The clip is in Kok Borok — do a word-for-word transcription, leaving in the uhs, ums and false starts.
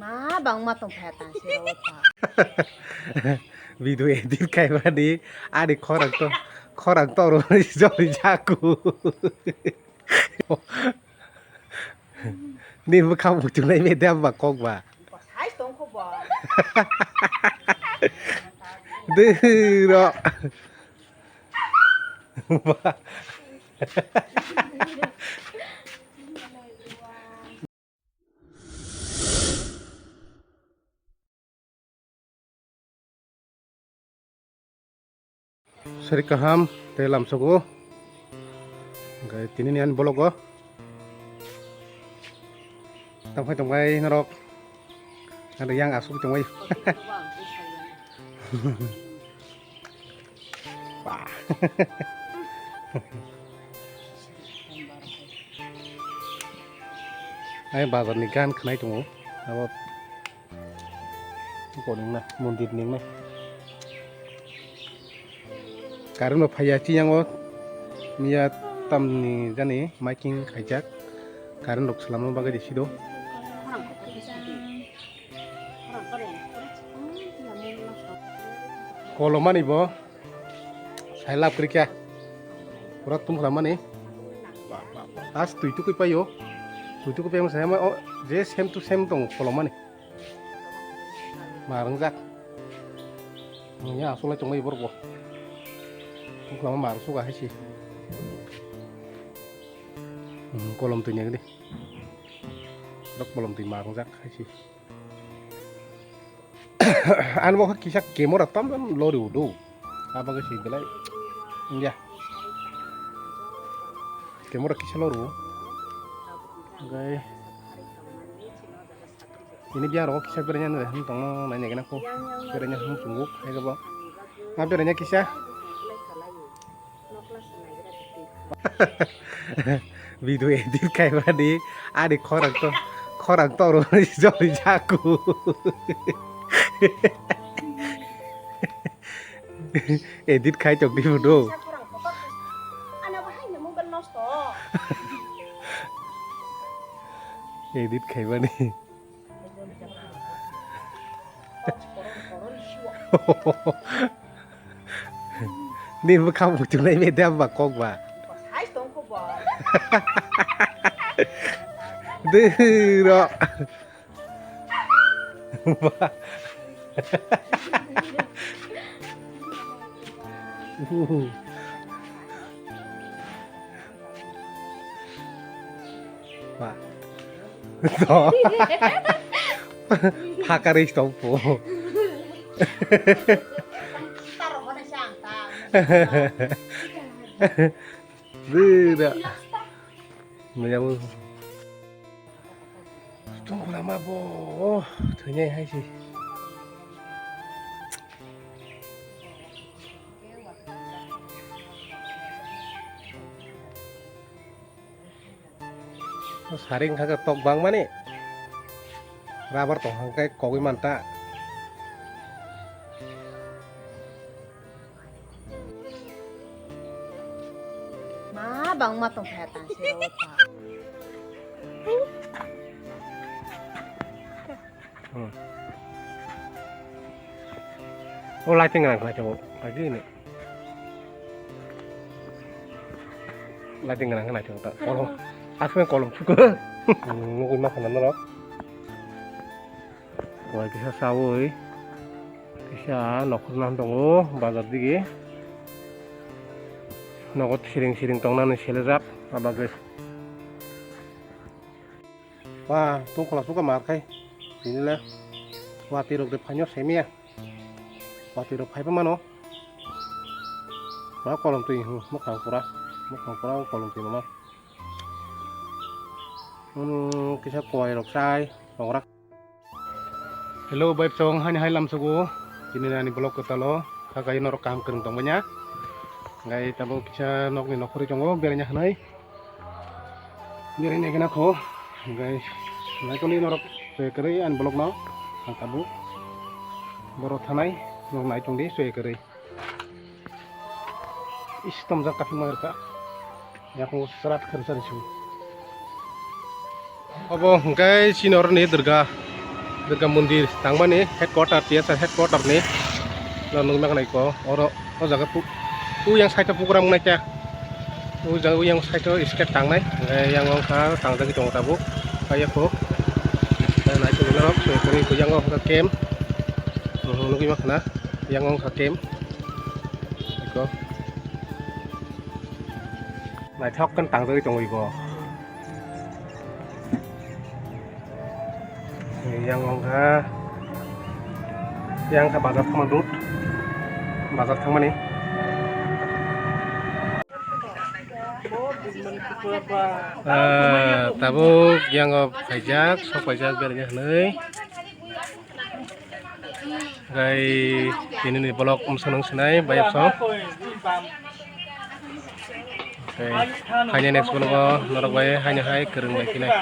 Ma bangma tong phaya tang se ro ta. Video edit khaimani ani khorang to, khorang to ro jori jaku. Ni bwkhak muchunai me dam ba kok ba. Hai tong kho ba. Dero. Ba. Sari kaham tei lamsogo. Hwnkhe tini ni ani vlog o tangphai tongbai norok. Ano yang asuk tongbai. Ba. Ai bazar ni gan khnai tongo. Abo Bo nungna, mondir nungna. Current bo phaiya, chiyango miya tamni jani marking khaijak. Current rok swlamna bagwi risido. Kolomani bo sai lab kwrwikha. Pura tum khwlamani. As twi tukui paio. Twi tukui paimo sai ma, o, je same to same tongo kolomani. Marwngjak. Nungya asolai tongmani borok bo. Buklama marwk suka hai se. Hmm, kolom twi nang di. Borok kolom twi marwngjak hai se. Ani bo kisa camera tam tam lori udo. Abo khe se belai. Nungya. Camera kisa lori. Gai. Ini biang rok kisa beranya nai ham tongno nai nai gana ko. Beranya ham sunguk hai kebo. Nga beranya kisa. Video edit khaimani ani khorang to, khorang to ro jori jaku. Edit khai tong di do. Edit khaimani. Ni bwkhak muchunai me dam ba kok ba. Dero. Ba. Ba. To. Hakari stop po. Dera. Maya bo. Tungkula ma bo. Thanya hai si. Saring kha khe tok bangmani. Rubber tong hang khe kogwi manta. Ma bangma tong phaya tang se ro ta. Hmm. O lighting nang khlai tongo. Lagi ni. Lighting nang khlai tongo ta. Kolom. Asli kolom suka. Nungui ma khana norok. Wai kisa sawi. Kisa nokhor nan tongo bazar digi. Nogo siring siring tongnani selejak. Abagwi. Ba, tungkhola suka mar khai. Tini le. Watwi rok de phaino semiya. Watwi rok phaipa mano. Ba kolom twi, hmm, mukhang pura. Mukhang pura kolom twi mama. Hmm, kisa kowai rok sai. Rok rak. Hello, bai chong, hani hai lamsogo. Tini ani vlog kwtalo. Kha kai norok kaham kwrwng tong banya. Ngai tabo kisa nokni nokhorwi tongo, beranya hwnwi. Nini nini kena kho, guys, naitoni norok soi kwrwi ani vlog no, ang tabuk borok thanai norok naitung di soi kwrwi. Is tomjak kaphima rwkha, yakung srat kharsa risu. Obo hwnkhe chini oroni Durga, Durga Mandir tangmani headquarter, T S R headquarter ni no nukna nai ko oro o jaga pu-, uyang side o program nai kha. O jaga uyang side o stage tangnai, eh, yang wngkha tangjagwi tongo tabuk, kaya kho. Eh, naitugwi norok soi kwrwi kho yang wngkha camp. Mhm, nugwi mankha na, yang wngkha camp. Eko. Naithok khe tangjagwi tongo eko. Yang wngkha, yang wngkha bazar thangma road, bazar thangmani. Ah, tabuk yang o phaijak, sok phaijak beraina hinwi. Gai tini ni vlog umsong nung sinai, bayap song. Tei haino next vlog o norok bai haino hai kwrwng bai khinai.